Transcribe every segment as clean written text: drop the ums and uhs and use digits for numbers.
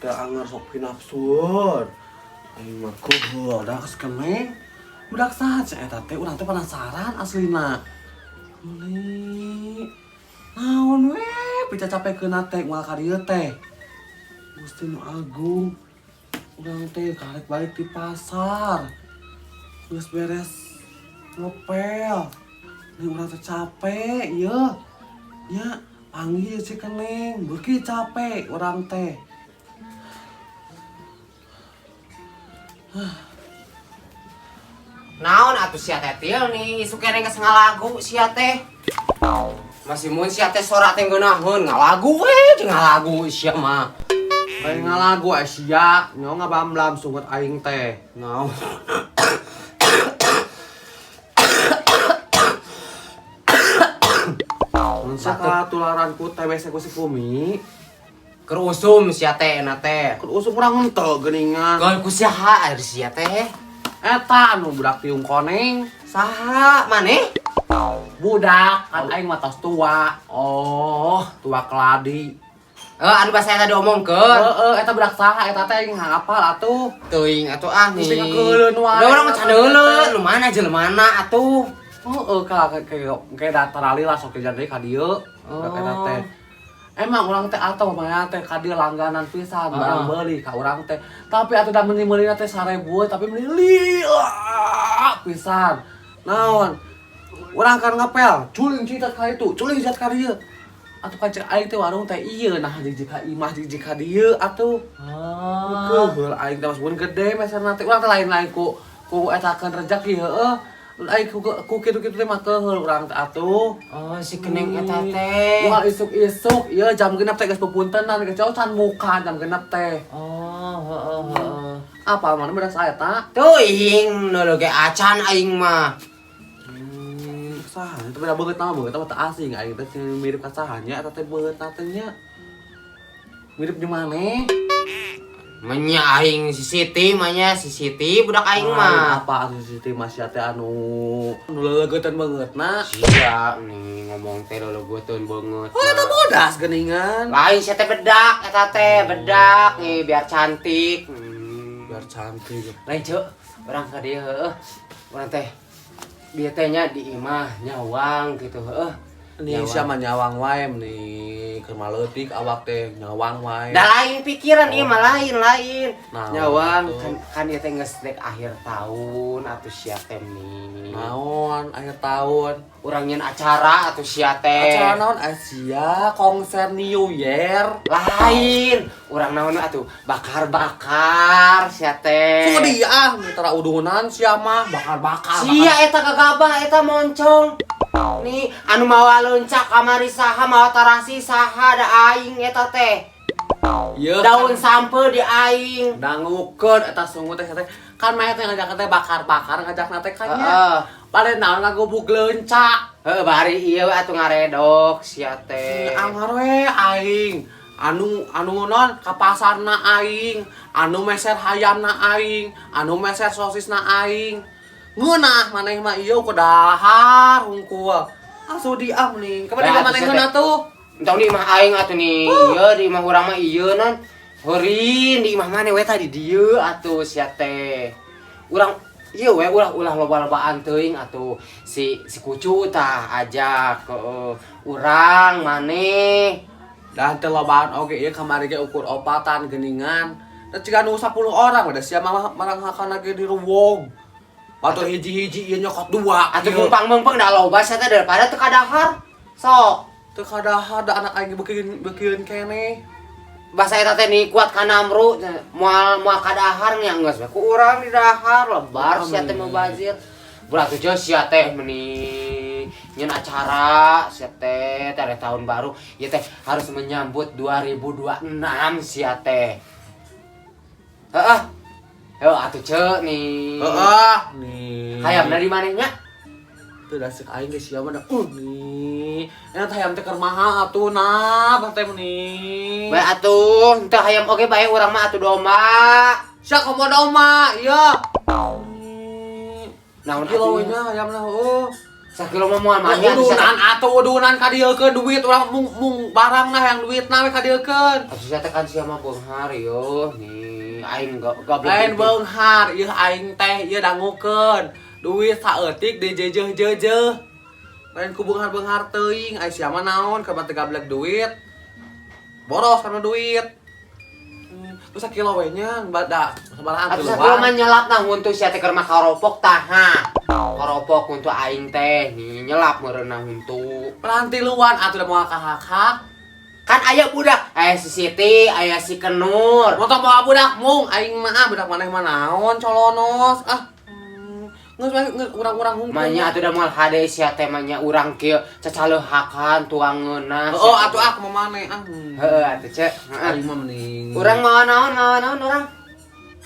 Teh anger sok pinapsueun. Aing mah kuhul da geus keneng. Budak saha sih eta teh, urang teh penasaran aslina. Meuli naon we picacapekeun teh moal ka dieu teh. Gusti nu agung. Urang teh karek balik di pasar. Geus beres ngepel. Nih urang teh capek ieu. Nya panggil si Keneng, beuki capek urang teh. Naon atuh sia teh til nih isuk keneh geus ngalagu sia teh. Masih mun sia teh sora teh ngeunaheun ngalagu we jeung ngalagu sia mah. Aing ngalagu aya sia, nyawa ngabamblam sungut aing teh. Naon? Mun sakatularan ku TBC ku si Kumi. Keur usum sia teh na teh. Keur usum urang henteu geuningan. Gaul ku saha ari sia teh? Eta anu budak tiung koneng. Saha maneh? Budak kan aing mah tos tua. Oh, tua keladi. Anu basa eta diomongkeun. Heeh, eta budak saha eta teh aing hafal atuh. Teuing atuh ah nih. Geus ngakeuleun wae. Udah urang mah candeuleuh, nu mana jelemana atuh. Heeh, ka kayak datar lah sok jadi ka dieu. Budak eta teh. Emang urang teh atau mah teh ka dieu langganan pisan barang beuli ka urang teh. Tapi atuh da meuni meulina teh 1000 tapi meuni lila pisan. Naon? Urang kan ngapel, culing citat ka itu, culing citat ka dieu. Atuh kan cek aing teh warung teh ieu nah jig ka imah jig ka dieu atuh. Keuheul aing teh meskipun gede meserna teh urang teh lain-lain ku etakeun rejeki heueuh. Aing ku kitu-kitu teh mah keuheul urang teh atuh. Oh, si Keneng eta teh. Wah, isuk-isuk ieu jam 6 teh geus pepuntenan geus jauh can muka jam 6 teh. Oh, heeh heeh. Apa mana bedas aya ta? Teuing nu ge acan aing mah. Saha itu beda beungeut nama beungeut mah teu asing aing teh mirip ka saha nya eta teh beungeut teh nya. Mirip jeung maneh. Menya aing si Siti mah nya si Siti budak aing mah. Apa atuh si Siti mah sia teh anu leleugeuten beungeutna. Sia nih ngomong teh leleugeuten beungeut. Oh, eta bodas geuningan. Lain sia teh bedak eta teh bedak nih biar cantik. Biar cantik. Lain ceuk, urang ka dieu heueuh. Urang teh bieu teh nya di imah nyawang gitu heueuh. Nih sia mah nyawang wae nih keur maleutik awak teh nyawang wae. Da lain pikiran ieu mah lain-lain. Naon Nyawang atuh? kan ieu teh geus dek akhir tahun atuh sia teh nih. Naon akhir tahun? Urang nyeun acara atuh sia teh. Acara naon Asia konser New Year. Lain, urang naon atuh bakar-bakar sia teh. Sudi ah mitra udunan sia mah bakar-bakar. Sia eta gagabah eta moncong. Nih anu mawa lencak kamari saha mawa tarasi saha da aing eta teh. Ieu daun sampe di aing. Dangukeun eta sungut teh teh. Kan mah teh ngajak teh bakar-bakar ngajak teh kan nya. Heeh. Bade naon ngagubuk lencak. Heeh, bari ieu atuh ngaredok sia teh. Anggar we aing. Anu non ka pasarna aing, anu meser hayamna aing, anu meser sosisna aing. Ngeunah maneh mah ieu ku dahar hungkul. Asuh diam nih. Kapan Nah, maneh atuh heuna tuh? Entong di imah aing atuh nih. Ieu di imah urang mah ieu non. Heurin di imah maneh we tadi dieu atuh sia teh. Urang ieu we ulah loba-lobaan teuing atuh. Si kucu tah ajak heeh. Urang maneh. Dan teu lobaan oge ieu kamari ge ukur opatan geuningan. Da ciga nu 10 orang udah sia mah marang hakana ge di ruwog. Batur hiji-hiji ieu nyokot dua. Atuh meumpang-meumpang da loba sia teh daripada teu kadahar. Sok. Teu kadahar da anak aing beukeun keneh. Basa eta teh ni kuat ka namru moal kadahar nya geus we ku urang di dahar lebar sia teh mubazir. Berarti jeung sia teh meni nyeun acara sia teh teh tahun baru ieu teh harus menyambut 2026 sia teh. Heeh. Heuh atuh ceuk nih. Heeh nih. Hayamna di maneh nya? Teu dasek aing ge sia mah da nih. Eta hayam teh keur maha atuh nah teh meni. Bae atuh, henteu hayam oge bae urang mah atuh domba. Sia komo domba, ieu. Naon Kilo atuh? nya hayamna heueuh. Sakilo mah moal mah nya. Udunan atuh udunan kadieukeun duit urang mung mung barang nah yang duitna we kadieukeun. Atuh sia teh kan sia mah beunghar yeuh nih aing gablek. Lain beunghar ieu aing teh ieu dangukeun. Duit saeutik dijejeuh-jeujeuh. Lain ku beunghar-beunghar teuing, ai sia mah naon kabar teu gablek duit. Boros kana duit. Terus sakilo we nya da sabaraha Atuh sakilo mah nyelap nah huntu sia teh keur mah karopok tah ha. Karopok huntu aing teh nih nyelap meureunna huntu. Peranti luan atuh da moal kahak-hak. Kan aya budak, aya si Siti, aya si Kenur. Motor moal budak mung aing mah ah budak maneh mah naon colonos ah. Geus geus urang-urang hungkul. Manya atuh da moal hade sia teh mah nya urang kieu cacaleuhakan tuangeunna. Oh atuh ah kumaha maneh ah. Heeh atuh cek. Heeh. Aing mah mending. Urang mawa naon urang?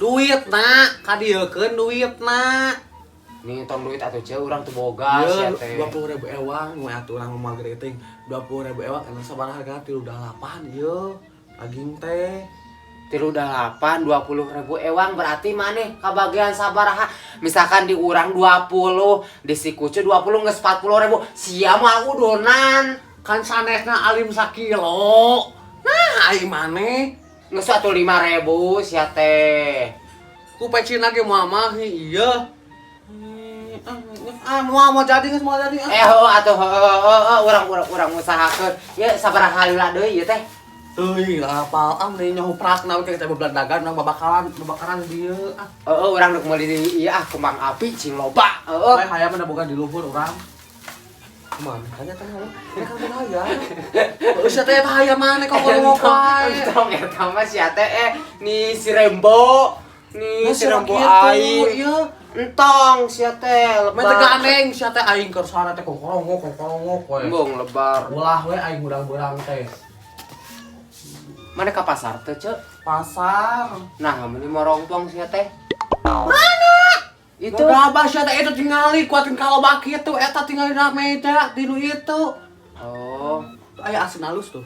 Duitna kadieukeun duitna. Nih tong duit atuh cek urang teu boga sia teh. 20.000 ewang we atuh urang mah gede 20.000 ewang enak sabaraha harga 38 ieu. Daging teh 38 20.000 ewang berarti maneh kabagian sabaraha misalkan di urang 20 di si Kucu 20 geus 40.000 sia mah udonan kan sanesna alim sakilo. Nah aing maneh geus atuh 5.000 sia teh. Ku pecina ge moal mah ieu. Ah moal mau jadi geus moal jadi. Eh heuh atuh heuh urang urang usahakeun. Ieu sabaraha heula deui ieu teh? Teuing lah apal ah mending nyahuprakna we kita bebelandagan urang babakaran dieu ah. Heeh urang rek meuli ieu ah kembang api cing loba. Heeh. Bae hayam mah boga di luhur urang. Kumaha tanya teh halo. Ini kan bahaya. Heuh sia teh bahaya maneh kok ngomong wae. Tong eta mah sia teh nih si Rembo. Nih si Rembo aing. Ieu entong sia teh lebar. Meh teh gandeng sia teh aing keur sana teh kongkorongok we. Embung lebar. Ulah we aing hudang-beurang teh. Mana ke pasar teh, Cek? Pasar. Nah, meni morongpong sia teh. Mana? Itu gabah sia teh itu tingali kuatin kalau baki itu eta tingali na meja di nu itu. Oh, aya asin halus tuh.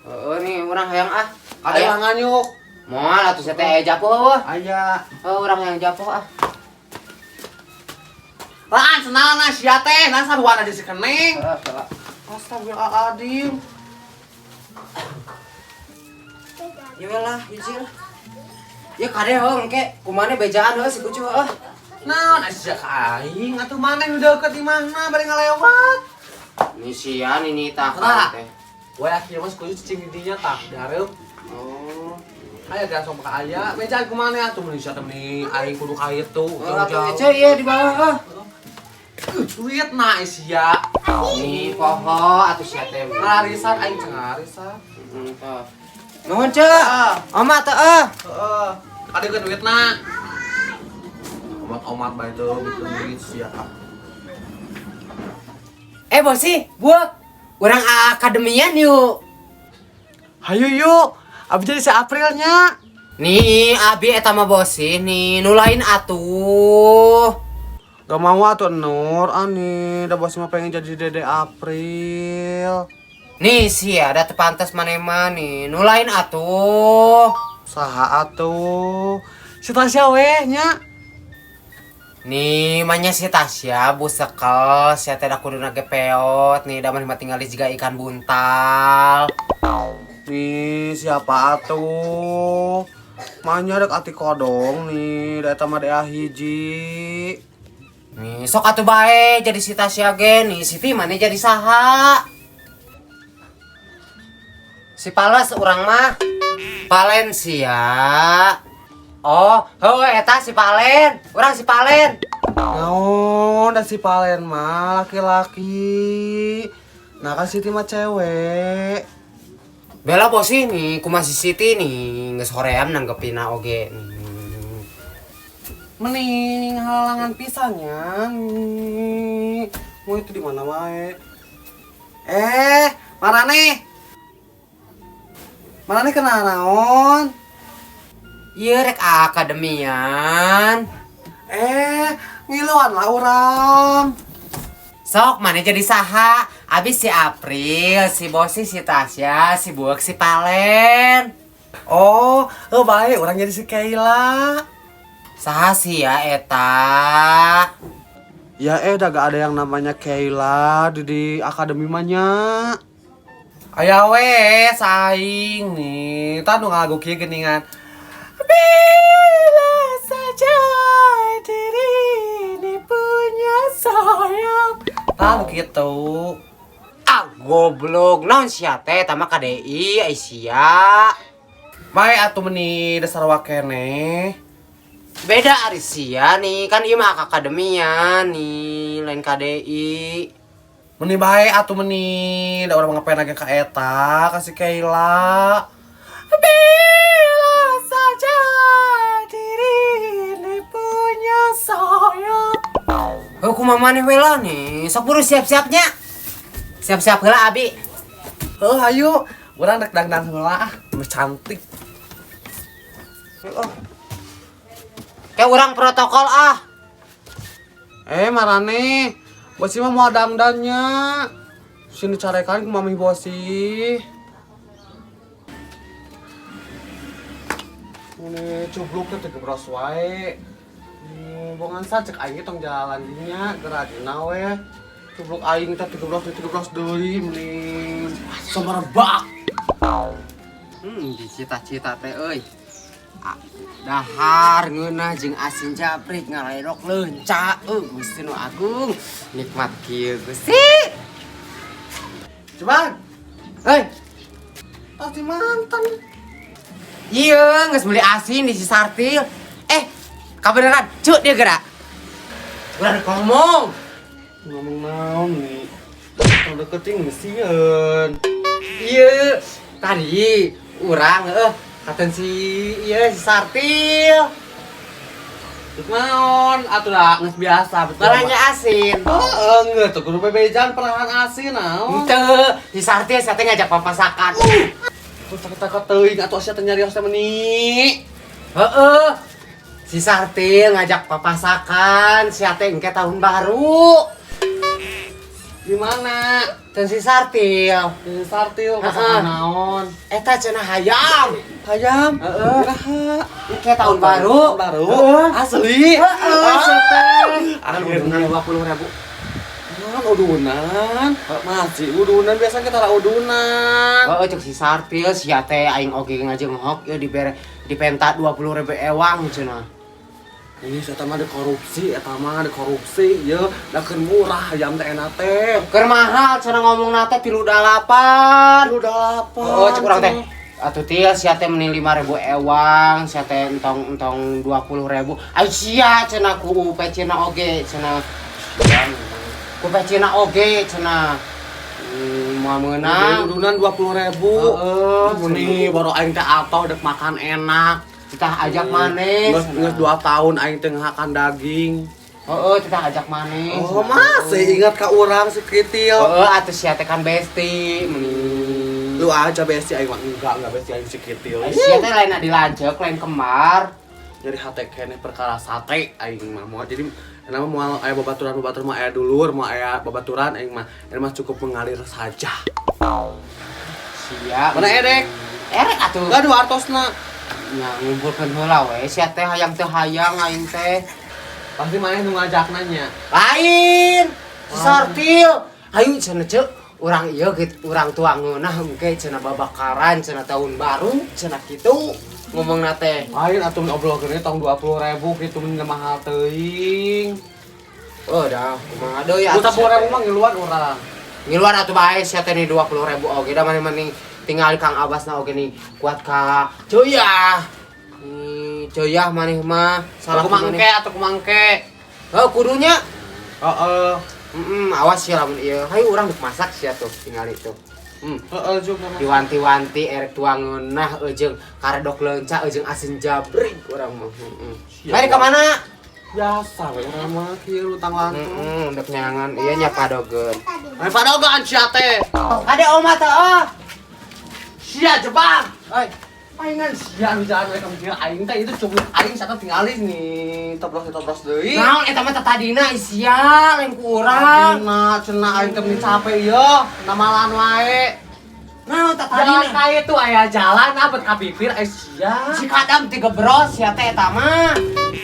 Heeh nih urang hayang ah. Ada yang nganyuk. Moal atuh sia teh aya japoh eueuh. Aya. Heuh urang hayang japoh ah. Laan senalna sia teh, nah sarua aja si keneng. Heeh, heeh. Astagfirullahaladzim. Ya lah, hiji lah. Ya kade heuh engke kumane bejaan heuh si Kucu heuh. Naon sia ka aing atuh maneh nu deukeut di mana bari ngalewat. Nih sia nini tah teh. We akhirnya mah kudu cicing di dinya tah dihareup. Oh. Aya langsung ka aya, bejaan kumane atuh mun sia teh meni aing kudu ka itu. Atuh ece ieu di bawah heuh. Duitna sia. Nih poho atuh sia teh. Ngarisan aing cengarisan. Heeh tah. Nuhun cek. Oma teh ah. Heeh. Kadeukeun duitna. Omat-omat bae teu bikin duit sia. Eh bosi, buat urang akademian yuk. Hayu yuk. Abi jadi si Aprilnya. Nih, abi eta mah bosi nih, nu lain atuh. Gak mau atuh Nur, ani, da bosi mah pengen jadi Dede April. Nih sih ada tepantes maneh mah nih, nu lain atuh. Saha atuh? Si Tasya weh nya. Nih, manya si Tasya busekel, sia teh da kuduna ge peot, nih da mah tinggal jiga ikan buntal. Nih, siapa atuh? Manya rek ati kodong nih, da eta mah dea hiji. Nih, sok atuh bae jadi si Tasya ge, nih Siti maneh jadi saha? Si Pales urang mah. Valencia. Oh, heuh eta si Palen. Urang si Palen. Naon da si Palen mah laki-laki. Nah kan Siti mah cewek. Bela bosi nih, kumaha si Siti nih geus hoream nanggepina oge nih. Mending halangan pisannya nih. Mau itu di mana wae? Marane. Marane kena naon? Ieu rek akademian. Ngiluan lah urang. Sok mana jadi saha? Abis si April, si Bosi, si Tasya, si Buek, si Palen. Oh, baik, orang jadi si Kayla. Saha sih ya eta? Ya dah gak ada yang namanya Kayla di akademi mah nya. Aya we saing nih, tah nu ngalagu kieu geuningan. Bila saja diri ini punya sayap. Tah nu kitu. Ah, goblok. Naon sia teh eta mah KDI ai sia. Bae atuh meni dasar wakene. Beda ari sia nih, kan ieu mah akademia nih, lain KDI. Meni bae atuh meni, da urang ngapain lagi ka eta ka si Kayla. Bila saja diri ini punya sayap. Heuh, kumaha maneh we lah nih. Sok buru siap-siapnya. Siap-siap heula abi. Heuh, hayu. Urang rek dangdan heula ah, meh cantik. Oh. Kayak urang protokol ah. Eh, marane. Bosi mah mau dangdannya. Sini carekan ku mami bosi. Ini cubluknya teh gebros wae. Bongan sa cek aing tong jalan dinya gerajina we. Cubluk aing teh tigebros tigebros deui meni somerbak. Di cita-cita teh euy. Ah, dahar ngeunah jeung asin jabrik ngaledok leunca euy Gusti nu agung. Nikmat kieu Gusti. Coba, Hei, pasti mantan. iya geus meuli asin di si Sartil. Eh, kabeneran cuk dia gerak. Urang ngomong. Ngomong naon nih? Tong deketin sieun. Iya, tadi urang heuh katen si ieu si Sartil. Terus naon? Atuh da geus biasa betul. Barangnya asin. Heeh, geus tuh kudu bebejan perahan asin naon. Henteu, si Sartil sia teh ngajak papasakan. Terus takut teuing atuh sia teh nyarios teh meni. Heeh. Si Sartil ngajak papasakan, sia teh engke tahun baru. Di mana? Dan si Sartil, Di Sartil Heeh. pasakan naon? Eta cenah hayam. Hayam. Heeh. Iraha. Engke tahun baru. Tahun baru. Heeh. Asli. Heeh, sia teh. Akhirnya 20.000. Naon udunan? Masih udunan biasa kita lah udunan. Heeh, cek si Sartil sia teh aing oge ngajenghok ieu dibere dipenta 20.000 ewang cenah. Ini eta mah dikorupsi, eta mah dikorupsi, ye, da keur murah hayam teh enak teh. Keur mahal cenah ngomongna teh 38. 38. Oh, cek urang teh. Atuh til sia teh meni 5.000 ewang, sia teh entong-entong 20.000. Ai sia cenah ku pecina oge cenah. Ku pecina oge cenah. Moal meunang. Udunan 20.000. Heeh. Meni baru aing teh atau dek makan enak. Titah ajak maneh. Geus geus 2 tahun aing teh ngahakan daging. Heeh, titah ajak maneh. Oh, masih ingat ka urang si Kritil. Heeh, atuh sia teh kan besti meni. Lu aja besti aing mah enggak besti aing si Kritil. Ai sia teh lain dilanceuk, lain kembar. Jadi hate keneh perkara sate aing mah moal jadi nama moal aya babaturan-babaturan mah aya dulur, moal aya babaturan aing mah ini mah cukup mengalir saja. Sia. Mana erek? Erek atuh. Enggak dua artosna. Nya ngumpulkeun heula we sia teh hayang teu hayang aing teh. Pasti maneh nu ngajakna nya. Lain. Si Sartil. Hayu cenah ceuk urang ieu gitu urang tua ngeunah engke cenah babakaran cenah tahun baru cenah kitu ngomongna teh. Lain atuh obrolkeun tong 20.000 kitu meni mahal teuing. Oh dah kumaha deui atuh. 20.000 mah ngiluan urang. Ngiluan atuh bae sia teh ni 20.000 oge da mani mending tinggal Kang Abbasna oge nih kuat ka Joyah. Joyah maneh mah Salah kumangke atau kumangke. Heuh kudunya. Heeh. Awas sia lamun ieu. Hayu urang dek masak sia tuh tinggal itu. Heeh juga. Diwanti-wanti erek tuang ngeunah jeung karedok leunca jeung asin jabrik urang mah. Siap. Mari ka mana? Biasa we urang mah kieu lutang lantung. Dek nyangan ieu nya padogeun. Mari padogan sia teh. Ade oma teh oh. Sia Jepang. Oi. Palingan sia nu jalan we ka masjid aing teh itu cukup aing sakit tingali nih tobros-tobros deui. Naon eta mah tadina sia lain ku urang. Tadina cenah aing teh meni capek ieu, namalan wae. Naon teh Jalan tadina? ka itu aya jalan abet ka bibir aya sia. Si Kadam tiga bros sia teh eta mah.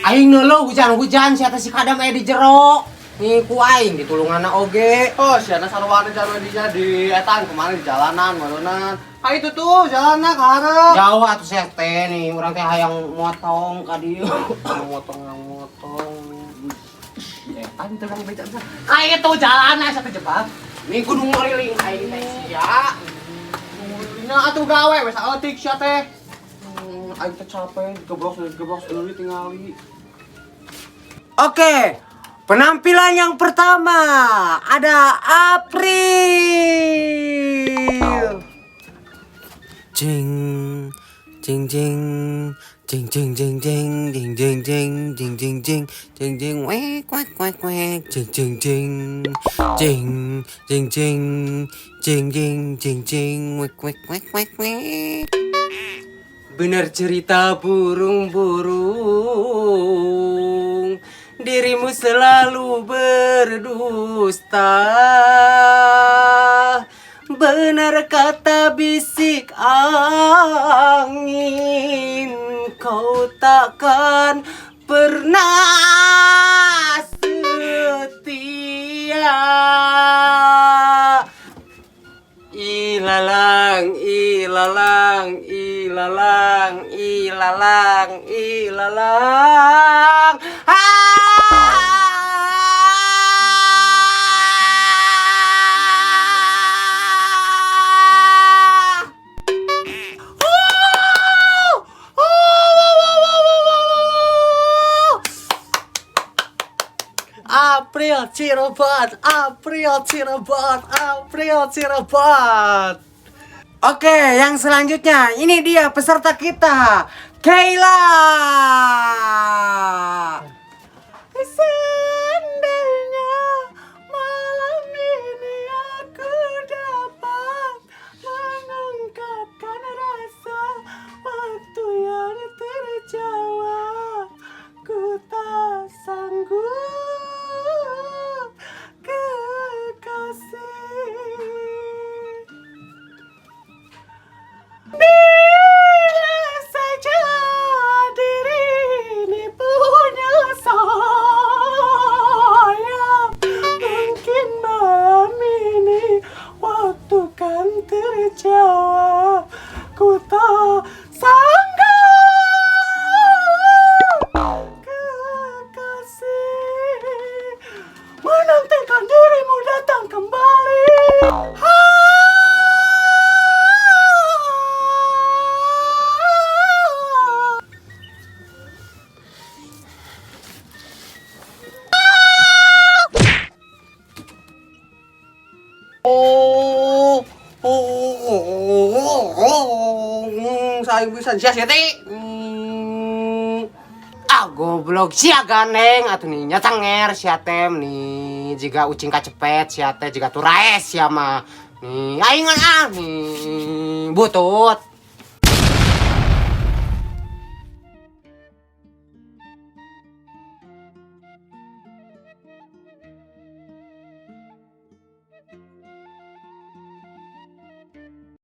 Aing neuleuh hujan-hujan sia teh si Kadam aya di jero. Nih ku aing ditulunganna oge. Oh, siana sarwana jalan di etan kemarin di jalanan meureunnan. Ka itu tuh jalanna ka hareup. Jauh atuh sia teh nih, urang teh hayang motong ka dieu. Motong yang motong. Etan teh bang beca. Ka itu jalanna sia teh jebak. Nih kudu ngeliling aing teh sia. Nya atuh gawe we saeutik sia teh. Aing teh capek gebrok deui tingali. Oke, penampilan yang pertama ada April. Jing, jing, jing, jing, jing, jing, jing, jing, jing, jing, jing, jing, jing, jing, jing, wek, wek, wek, wek, jing, jing, jing, jing, jing, jing, jing, jing, jing, jing, wek, wek, wek, wek, wek. Benar cerita burung-burung, dirimu selalu berdusta. Benar kata bisik angin, kau takkan pernah setia. Ilalang, ilalang, ilalang, ilalang, ilalang. Ah! April Cirebon, April Cirebon, April Cirebon. Oke, yang selanjutnya ini dia peserta kita, Kayla. Seandainya malam ini aku dapat mengungkapkan rasa waktu yang terjawab, ku tak sanggup kekasih. Bila saja diri ini punya sayap, mungkin malam ini waktu kan terjawab. Ku tak sanggup kekasih menantikan dirimu datang kembali. Ha! Oh, saya bisa sia sia teh. Ah, goblok sia gandeng atuh nih nya canger sia teh nih jiga ucing kacepet sia teh jiga turaes sia mah. Nih aing ah nih butut.